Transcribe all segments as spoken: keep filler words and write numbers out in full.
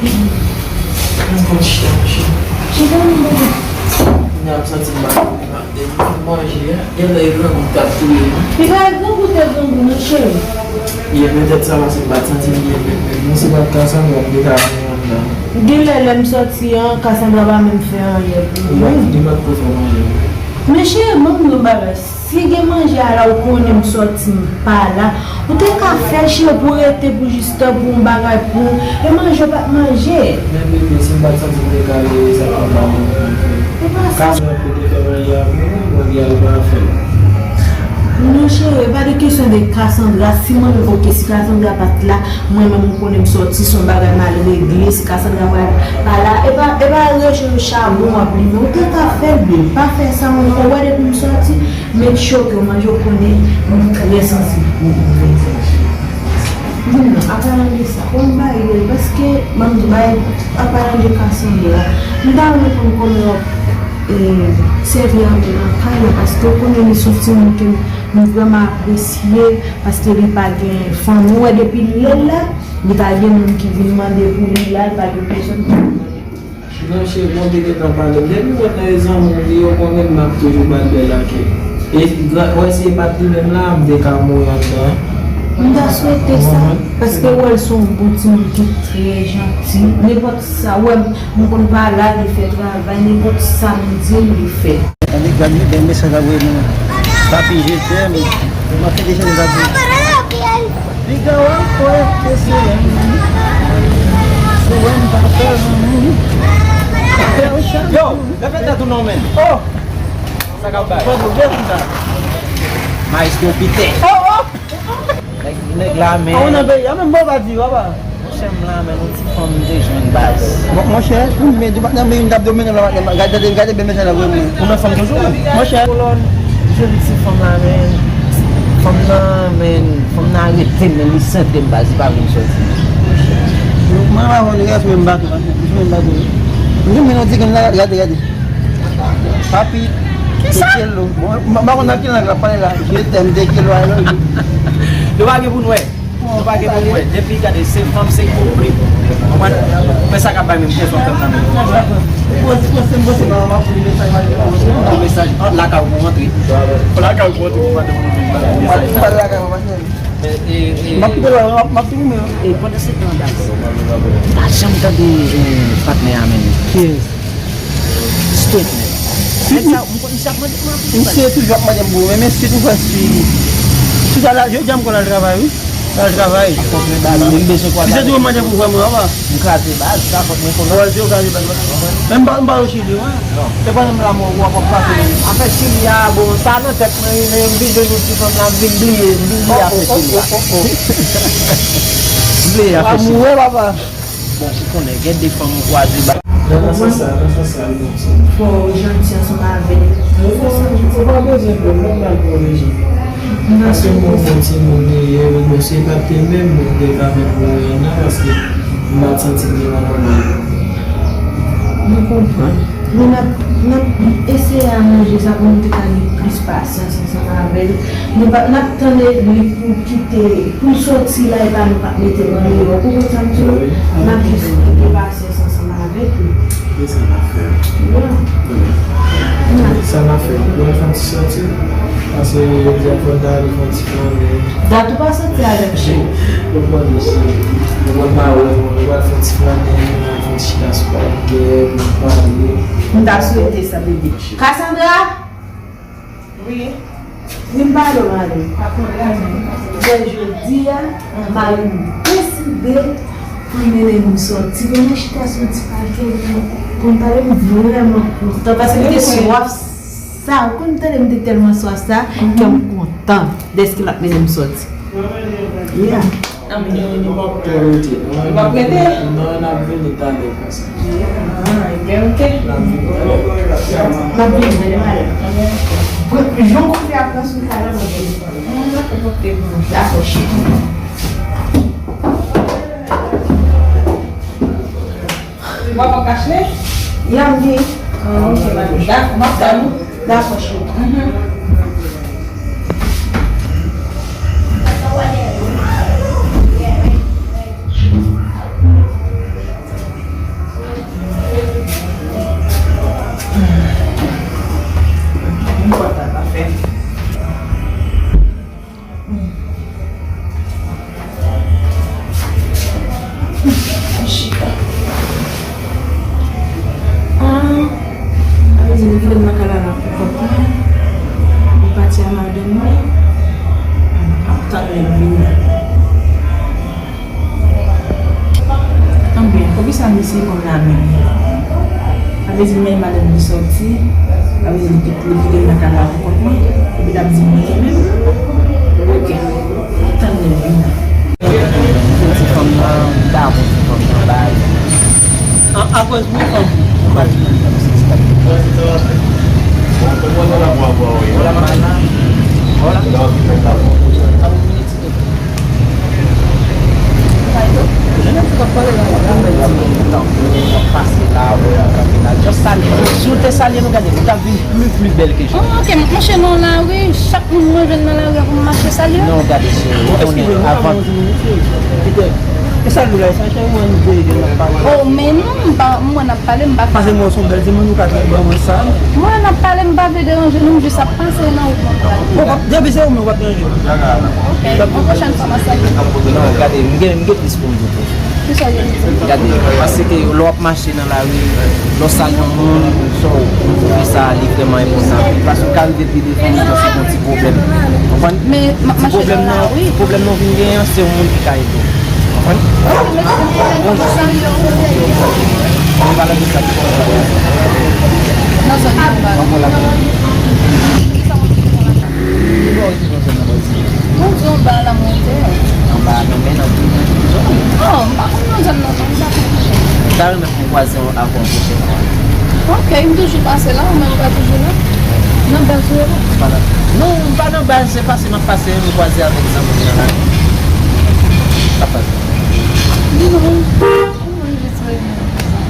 Mwen konn chita, monchè. Chita, mwen konn. Kounya m santi m pa konn manje, a. Genlè e grangou k t ap touye m. Piga e grangou te grangou, monchè. Yè, petèt sa paske m pa t santi m byen menm, menm. Mwen se pa t Cassandra m te ka gen anndan. Genlè lè m sòti an, Cassandra pa menm fè anyen pou mwen. Li pa t ko fè manje. Men cheri, ban m di w yon bagay. Si gen manje a la, ou konnen m sòti, m pa la. Ou te ka fè l, cheri, pou rete pou jis tan pou yon bagay pou ou. E manje, ou pa t manje. Men bebe, si m pa t santi m te ka rele sa pou m pa manje. E pa sa. Cassandra pou te fè manje a pou mwen, mwen gen al pa fè l. Non, cheri, e pa de kesyon de Cassandra. Si mwen, oke, si Cassandra pa t la, mwen menm, ou konnen m sòti, se yon bagay m al regle. Si Cassandra pa, pa la, e pa, e pa rechèche chabon w ap limen. Ou te ka fè l, bebe. Pa fè sa ankò. Ou wè, depi m sòti, make sure ke w manje, ou konnen, m trè sansib pou ou. Vin non, an palan de sa, fò m bay rèl, paske, ban m di w bagay, an palan de Cassandra, m ta renmen konn kòman w ap, eh, sèvi avè l nan kay la, paske ou konnen li se yon timoun ke m vrèman apresye, paske li pa gen fanmi. Ou wè, depi lè l la, li pa gen moun ki vin mande pou li la, li pa gen pèsòn ki vin mande pou li. Non, cheri, bon, te gentan pale m. Depi w wè nan zanmi w li yo, konnen m ap toujou ba l bèl akèy. E gra-, wè, si e pa t li menm la, m te ka mouri anndan. M ta swete sa, paske w wè l se yon bon timoun ki trè janti. Nenpòt sa, w wè, m konn pa la, li fè travay, nenpòt sa m di l, li fè. Gade, gade, bèl mesaj la voye mwen. Papi, je t'aime. Mwen fè deja deja. Piga w ap kwè ke se wè m. Se wè m pa fè zanmi. Yo, lè fè tèt ou non, men. Oh! Sa k ap bay? Fò nou gen konsa. Maestro Peter. Oh, oh! Nèg, nèg la, men. Ou nan peyi a, menm bon pa di, papa. Monchè, m la, men yon ti fanm m te jwenn baz. Mon, monchè, ou men, di patnè m, men youn t ap domine la, patnè m. Gade, gade, gade bèl mesaj la voye mwen. Ou nan fanm toujou? Monchè. Kolòn, jwenn ti fanm la, men. Fanm nan, men. Fanm nan arete, men li sante m baz, li pa vle m sòti. Mwen pa konn rès, men m bato, patnè. M men m bato. M di, men yon ti grenn la, gade, gade. Papi, te kelo. Bon, m pa konn nan ki lang l ap pale la. Je t'aime, te kelo, I love you. Nou pa gen pou n wè. Nou pa gen pou n wè. Depi gade, se fanm, se konpli. Konprann? Men sa k ap bay menm pyès wap tann nan men. Pou mesaj ant lakay ou pou rantre. Lakay ou pou rantre, pou pa tann mesaj. M ap kite lwa, m ap, m ap filme yo. E pandan se tan, baz, m pa janm tande, eh, patnè a menm. Kiyès? Street, man. Nèg sa, m konn misye ap mande pou mwen. Misye toujou ap mande m pou mwen, men si tou fè si, si sa la, jodi a m konn al travay, wi. Al travay. Misye toujou mande pou mwen, papa. M kraze baz, sa fòk mwen konnen. Wè, se yo kraze baz. Men m pa, m pa yo chili, wi. Se pa menm la mò, w ap pase. Afè chili a, bon, sa nan tèt mwen, wi, men m vin jwenn yon ti fanm la, m vin bliye, m vin bliye afè chili a. M bliye afè chili. Amoure, papa. Bon, ou konnen, gen de fanm ou kwaze ba. Nan, nan sans sa, nan sans sa, li bon, se. Fò w janti ansanm avè l. Ou pa bezwen pè, mwen pral pran rezon. Paske m konn se yon timoun li ye, wi, bon, si pa t te menm, mwen te ka menm mouri anndan, paske m pa t santi m te nan nòmal. Mwen konprann. Men n ap, n ap eseye aranje sa pou nou te ka gen plis pasyans ansanm avè l. Nou pa, n ap tann li pou l kite, pou l soti la, epa nou p ap mete l deyò. Ou konprann sa m di w? N ap jis kite pasyans ansanm avèk li. E sa n ap fè. Sa n ap fè. Pou n fè yon ti sòti. Paske jodi a fò n ta ale fè yon ti flannen. Dat ou pa sòti avè m, cheri. Ou konn, cheri. Ou konn pa wè mwen. Nou pral fè yon ti flannen, nou pral fè yon ti chita sou palkè, pou nou pale. M ta swete sa, bebe. Cassandra! Wi. Vin pale w, madanm. Pa pwoblèm. Jodi a, mari m deside pou l mennen m sòti, pou nou chita sou ti palkè pou n pale, m vrèman kontan, paske m te swaf sa. Ou konn tande m te tèlman swaf sa, ke m kontan dèske l ap mennen m sòti. Yeah. Anmwey. Nou p ap twò rete, non. Nou p ap rete? Non, n ap vini talè konsa. Ah, ebyen, oke. N ap vini talè. N ap vini, mande madanm. Jan w koute ap pran sou sa la, m ap vini. Hmm, dakò, pote pou mwen. Dakò, cheri. W ap an kach, wi? Ya, m gen. Ah, ok, madam. Dak-, m ap tann ou. Dakò, cheri. Mhm. Kisa misye konn la menm? Sa vle di men madanm li sòti, sa vle di li kit-, li kite m nan kay la pou kont mwen, epi l ap di mwen li menm. Ok, tann li vini. Ti fanm nan, m ta bon ti fanm nan, bay. A, akoz mwen fanm. Hola, mana. Hola. Non, pase la, wè, kanpe la. Just salye. Si w te salye nou, gade, nou t ap vin pli, pli bèl ke jan. Oh, ok, m mache nan lari, chak moun mwen jwenn nan lari a pou m mache salye. Non, gade, se, ou konnen, avan. E sa nou la, sa chè mwen nou veye gen nan pale. Oh, men non, m pa, mwen n ap pale, m pa. Pase mwen son bèl timoun, ou ka trè ban mwen sa. Mwen n ap pale, m pa vle deranje nou, m jis ap pase nan wout mwen. Bon, depi se ou menm, w ap deranje. Ok, yon pwochèn fwa, m a salye. Non, gade, m gen, m gen plis pou m di w tou. Kisa w gen pou m di? Gade, paske lè w ap mache nan lari, lè w salye yon moun, so, m twouve sa li vrèman enpòtan. Paske w ka rive pi devan, ou panse gon ti pwoblèm. Konprann? Men, m ap mache nan lari. Ti pwoblèm nan w vin genyen an, se yon moun ki ka ede w. Konprann? Bon, nou pale de sa ki konn nan zòn nan. Anba la monte. Anba nan men nan tou. Oh, m pa konn nan zòn nan, non, m pa konn. M ta renmen pou m kwaze w avè w pwochèn fwa. Ok, m toujou pase la, ou menm ou pa toujou la? Nan baz ou ye la? Non, m pa nan baz, se pase m ap pase, m kwaze avèk zanmi m nan lari. Sa pase. Di nou.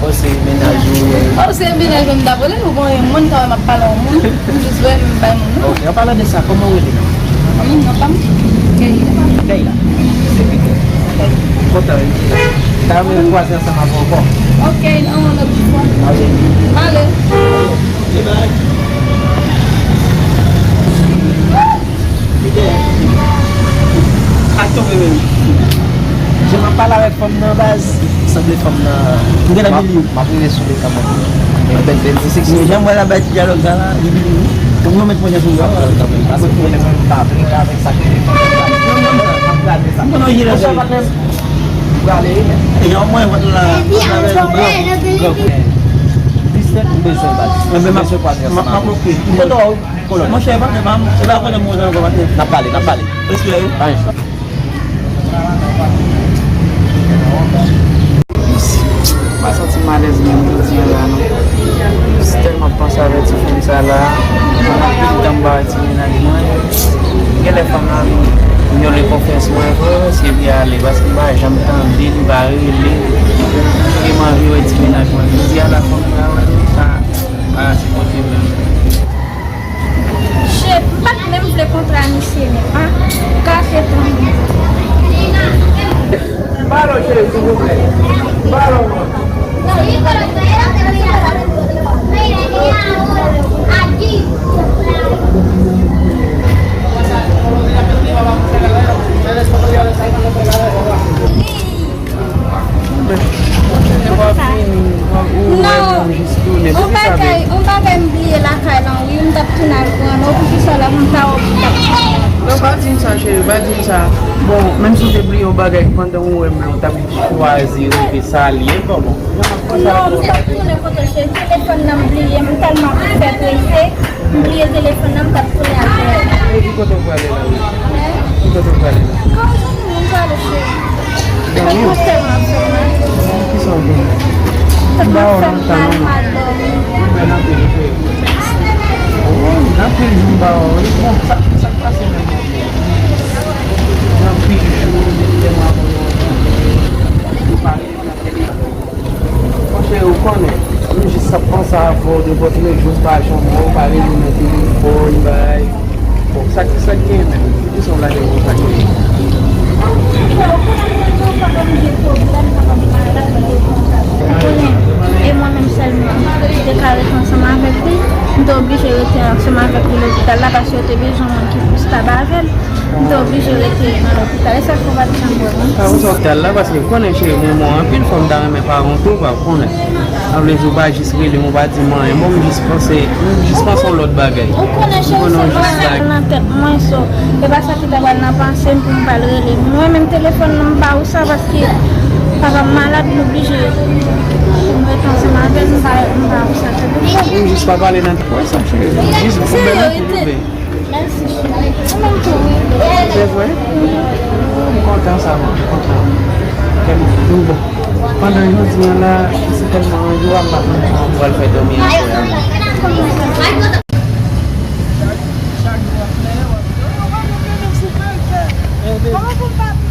Oh, se mennaj ou, wi. Oh, se mennaj mwen m t ap rele, ou konnen moun ka wè m ap pale a yon moun, m jis wè m bay moun non. Ok, an palan de sa, kòman w rele? Kòman non pa m? Keyla. Keyla. Se Peter. Kontan wi, Keyla. Ta renmen kwaze ansanm avè w ankò. Ok, nan yon lòt fwa. Ok. Ale. Ak tonbe menm. Jan m ap pale avèk fanm nan baz, sanble fanm nan. M gentan vin li. M ap rive sou li kanmenm. Men bèl, bèl ti seksi. Men jan m wè l ap bay ti dyalòg sa la, li vin li. Pou mwen met mwen jan sou. M ap pale kanmenm. Paske mwen menm m pa vle avèk sa ki. M konnen w jere sa. Prale wi, men. E jan mwen vant la. Disèt m bezwen baz. M bezwen kwaze ansanm avè w. Kote w? Monchè, patnè pa m, e pa konnen m wè ankò, patnè. N ap pale, n ap pale. Respè wi. Anyen. M pa santi m alèz menm jodi a la non. M tèlman panse avèk ti fanm sa la. Anpil tan m pa wè ti mennaj mwen. Genlè fanm nan vyole konfyans mwen vre, se li ale, paske m pa janm tande li pa rele. E m anvi wè ti mennaj mwen. Jodi a la fanm sa, sa, pa sipòte menm. Shit, m pa t menm vle kontra misye menm, an. Kase tan. Balon, cheri, silvouplè. Balon. Non, yon bagay, yon bagay m bliye lakay lan wi, m t ap tounen al pran non, poukisa la m pa wè w m t ap tounen. Non, pa di m sa, cheri, pa di m sa. Bon, menm si w te bliye yon bagay, pandan w wè m la, w t ap chwazi rive salye m, kòman? Non, m t ap tounen kote w cheri, telefòn nan m bliye, m tèlman fè prese. M bliye telefòn nan, m t ap tounen al pran l. E ki kote w prale la menm? Ki kote w prale la? Kòm zanmi m, m prale cheri. Zanmi w? Mwen tèlman ap fè m mal. Kisa w gen? Tèt mwen ap fè m mal, m pa dòmi. Ou bèl anpil wi cheri. Oh, gen anpil jou m pa wè w wi. Bon, sa, sa k pase menm? Gen anpil jou depi lè m ap wè w. Ou pale. Monchè, ou konnen, m jis ap panse avè w de bò toulejou, m pa janm wè w, pa rele nan telefòn, bay. Bon, sa k, sa k genyen menm? Poukisa w lage konsa, cheri? Ou konnen, papa m gen pwoblèm, papa m malad, mwen te kontak. Ou konnen, e mwen menm sèlman ki te ka rete ansanm avèk li, m te oblije rete ansanm avèk li lopital la, paske yo te bezwen moun ki plis tab avè l. M te oblije rete nan lopital. E sa k fè w pa t janm wè m. Sa w sot tal la, paske w konnen cheri, m renmen w anpil, fò m ta renmen paran w tou pa konnen. Sa vle di w pa jis rele m, ou pa di m anyen. Bon, m jis panse, m jis panse yon lòt bagay. Ou konnen cheri, sèlman sa k nan tèt mwen, so, e pa sa ki ta pral nan panse m pou m pral rele. Mwen menm telefòn nan m ba ou sa, paske Papa m malad, m oblije pou m ret ansanm avè l, m pa, m pa ap chache pou m. Ou jis pa pale nan. Wè sa, cheri. Jis pou bèl anpil, ouvè. Mèsi, cheri. Ou menm tou, wi. Se vre? M kontan sa, mwen. M kontan. Kè m tou bon. Pandan jodi a la, se tèlman yon jou a m pa konn jan m pral fè dòmi ankò a. Chak jou w ap plede, w ap di, "Oh, w ap vin sou fè l fè." Men,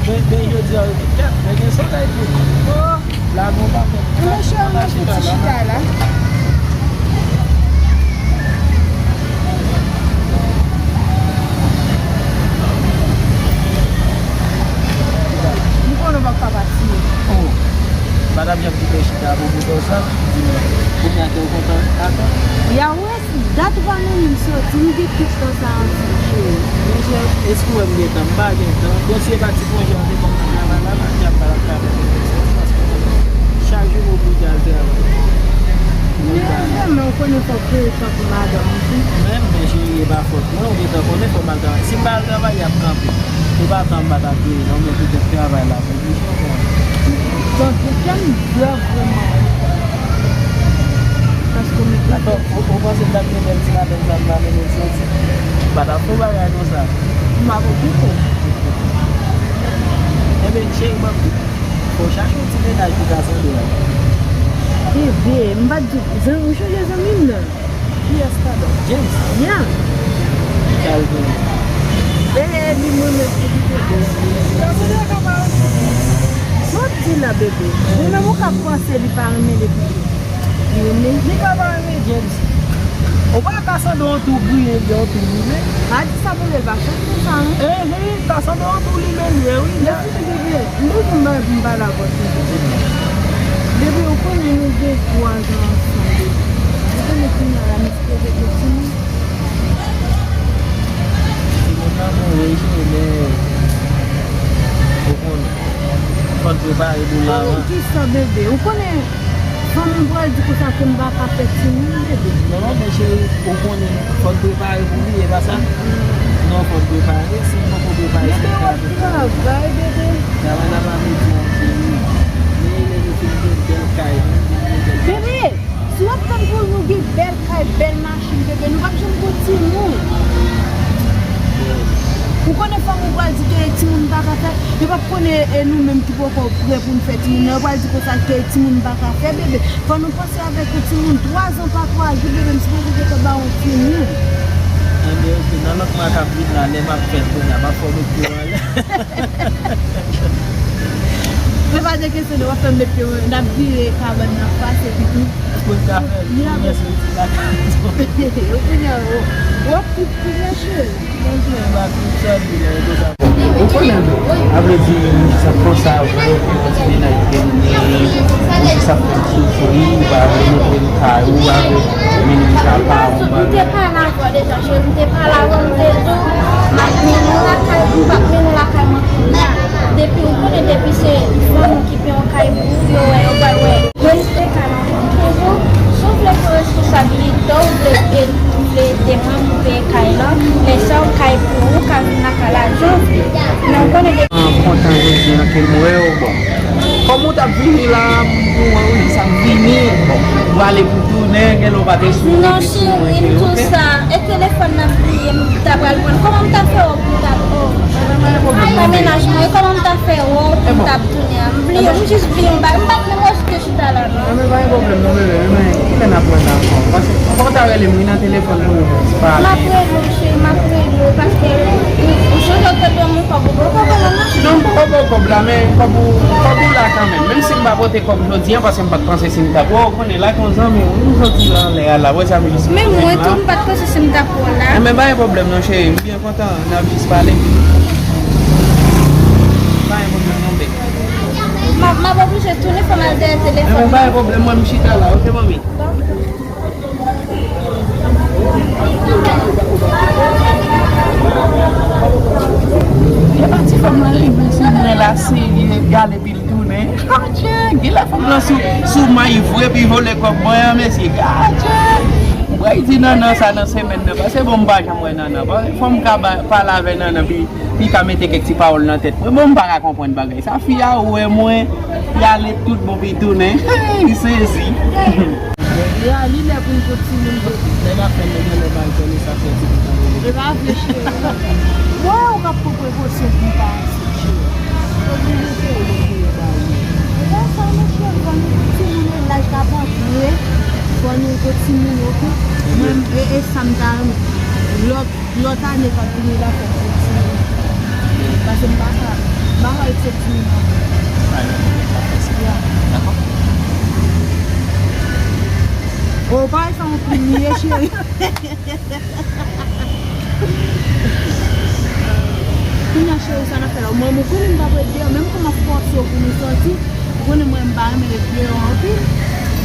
men, men jodi a, yo di, "Kèt, men gen solèy tou." Oh. Lagon pa fèt. Ann cheri, mwen fouti chita la. M konnen w p ap ka pati. Oh. M pa t ap janm kite w chita pou bouton sa. Di mwen, kounye a ke w kontan atann? Ya wè, dat ou pa menm soti, nou gen tout tan sa ansanm, cheri. Monchè, èske w wè m gen tan? M pa gen tan. Bon, si e pa ti konje an te ban m nan travay la, la, dyab pa t ap ka fè m fè sèvis paske chak jou m oblije al travay. Men vrèman, ou konnen fòk ou tankou madanm ou tou. Men, men cheri, e pa fòt mwen, ou gentan konnen fò m al travay. Si m pa al travay, y ap kanpe. Se pa tan m pa t ap vini, non, men poutèt travay la. Bon, poukè m dwè vrèman? Paske m Atò, ou, ou panse m t ap gen bèl ti madanm sa m pa mennen l soti? M pa t ap fè yon bagay konsa. M ap okipe w. Enben, cheri, m ap di, fò w chache yon ti mennaj pou Cassandra. Bebe, m pa t di, zan-, ou chanje zanmi m nan? Kiyès, padon? James? Ya. Ki sa l genyen? E, li mwen menm ki kite James. Sa se de ka pa renmen. Sa w ap di la, bebe? Ou menm ou ka panse li pa renmen li kite. Li renmen. Li ka pa renmen James. Ou pa ka santi yon tou griye, yon tou limen. Pa di sa, bebe, l pa chak konsa, non. Ehe, ka santi yon tou limen li ye, wi. Mèsi, bebe. M toujou m pa, m pa dakò sou sa. Bebe, ou konnen nou gen twa zan ansanm, bebe. Ou konnen kounye a la, m espere gen timoun. Timoun nan bon, wi, cheri, men ou konnen, fò n prepare pou l avan. Konnen kisa, bebe? Ou konnen fanmi m pral di konsa ke m pa ka fè timoun, bebe. Non, men cheri, ou konnen, fò n prepare pou li, e pa sa? Non, fò n prepare, si n poko prepare, se pa travay, bebe. Travay la pa vle di anyen, cheri. Men lè nou fin gen bèl kay, nou vin gen bèl machin. Bebe, si w ap tann pou nou gen bèl kay, bèl machin, bebe, nou p ap janm gon timoun. Ou konnen fanmi w pral di ke timoun pa ka fè, yo p ap konnen, e, nou menm ki poko prè pou n fè timoun nan, yo pral di konsa ke timoun pa ka fè, bebe. Fò nou panse avèk yon timoun twa zan pa twa jou, bebe, m sipoze gentan ba w yon timoun. Enben, oke, nan lòt mwa k ap vin la, lè m ap fè l kounye a, m ap fè w met pye w anlè. Men pa de kesyon, non, w ap fè m met pye w, n ap vire kabann nan fas, epi tou. Pou l ka fè l, pou l fè l soti lakay. Ou kounye a, w ap tout kounye a, cheri. Bondye, m ap tout sèvi lè yo konsa. Ou konnen, a vle di, sa konsa, vre, ou gen yon ti mennaj ki gen, ou jis ap fè l soufri, ou pa vle montre l kay ou, ou pa vle mennen l papa ou, ou pa vle. M te pale avè w deja, cheri, m te pale avè w, m te di w, m ap mennen w lakay, m p ap mennen w lakay mwen kounye a. Depi, ou konnen, depi se fanmi ki peye yon kay pou ou, yo wè, yo pral wè. Rejistre kay lan toujou. Si w vle pran responsabilite w, ou vle ede, ou vle ede mwen pou peye kay lan, lè sa yo kay pou ou ka vin lakay la jan w vle. Men ou konnen depi. M kontan jodi a ke m wè w, bon. Kòm ou t ap vini la, m wè w jis ap vini, bon. Ou ale pou tounen, gen lè w pa te sou. Non, cheri, m di w sa. E telefòn nan bliye, m ta pral pran. Kòman m ta fè w pou m t ap, oh. Pa menaj mwen, e kòman m ta fè w pou m t ap tounen an? M bliye, m jis bliye, m pa, m pa t menm osi te chita la, non. Enben, pa gen pwoblèm, non, bebe, enben, kilè n ap wè n ankò? Paske, fò w ta rele m, wi, nan telefòn pou nou pale. M ap rele w, cheri, m ap rele w, paske ou, ou chonje w te ban mwen kòb ou, ou poko ban m, non, cheri. Non, m poko ba w kòb la, men kòb ou, kòb ou la kanmenm. Menm si m pa pote kòb jodi a, paske m pa t panse si m t ap wè w, konnen la, k yon zanmi w, nou soti anlè a la, wè sa m jis. Men mwen tou, m pa t panse si m t ap wè w la. Enben, pa gen pwoblèm, non, cheri, m byen kontan, n ap jis pale. Pa gen pwoblèm, non, bebe. M ap, m ap oblije tounen fò m al dèyè telefòn nan. Enben, pa gen pwoblèm, mwen, m chita la, oke, manmi? E pa ti fanm nan li menm si mwen la serye, gade epi l tounen. Adje, genlè fanm nan sou, sou may vre, epi vole kòb mwen an, mesye, adje. Pral di Nannan sa nan semèn nan, paske bon, m pa janm wè Nannan. Pa- Fò m ka ba- pale avè Nannan, pi, pi ka mete kèk ti pawòl nan tèt mwen. Bon, m pa ka konprann bagay sa. Fi a wè mwen, li ale tout bon, pi tounen. Hey, sezi. Deja, li lè pou n pot timoun. Nèg ap fè nèg anlè bal tande sa fè timoun anlè. E pa vre, cheri. Wè, ou k ap pran prekosyon pou m pa ansent, cheri. Oblije peye, peye ba yo. E pa sa, monchè, fò nou, timoun yo, laj k ap antre, fò nou pot timoun yo tou. Mwen, e, e sa m ta renmen. Lòt, lòt ane k ap vini la, fò m pot timoun. Paske m pa ka, m pa ka eksepte nan. Ya. Dakò. O, pa sa yon plim li ye, cheri. Kounye a, cheri, sa n ap fè la? Mwen, mwen konnen m p ap ret deyò, menm kòman fòse w pou nou sòti. Ou konnen mwen, m pa renmen ret deyò anpil.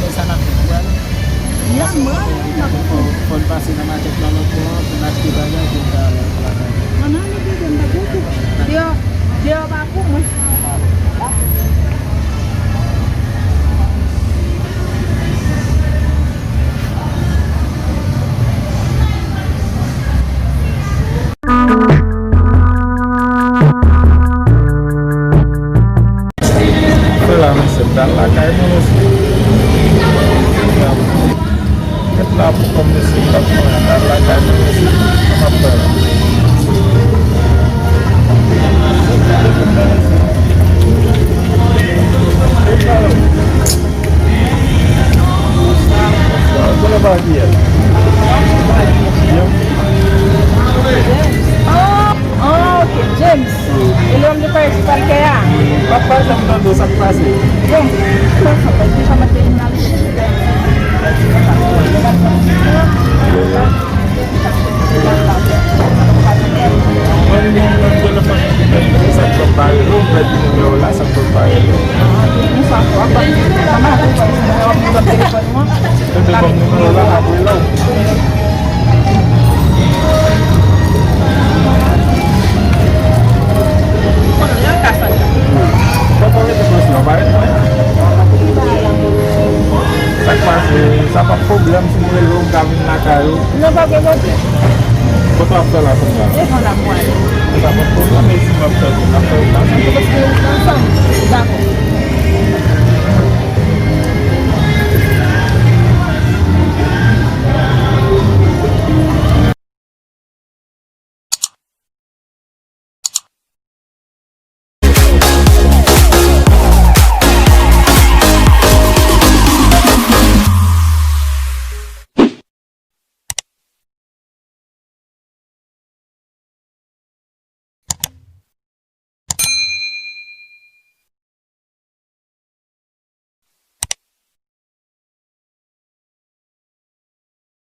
Men sa n ap fè, nou pral. Ya, mwen, mwen, m ap fè. Fò n pase nan makèt la lòt bò an, pou n achte bagay, pou n ka al lakay. An, an, nou bezwen, m pa gen kou. Deyò, deyò pa pou mwen. Fè la, mesye, m pral lakay mwen, mesye. Mèt la pou kòm, mesye, m p ap pran, m pral lakay mwen, mesye. Sa m ap fè la? Kote pa ki yè? Yo. Ah, ah, ok, James. E lè m te pale sou palkè a. M ap pale, m tande sa k pase. Bon, sa, sa, sa, sa, sa, sa, Mwen menm, mwen telefòn, sa k fè m pa rele w, m pèdi nimewo la, sa k fè m pa rele w. Tande kòm nimewo la, m ap rele w. Fò w rete konsa, w pa ret mwen. Sa k pase, sa pa pwoblèm si m rele w, m ka vin lakay ou. Non, pa gen pwoblèm. Kote w ap fè la kounye a? Devan la pou ale. Sa pa pwoblèm, men si m ap fè, m ap fè ou pase. Paske nou ansanm. Dakò.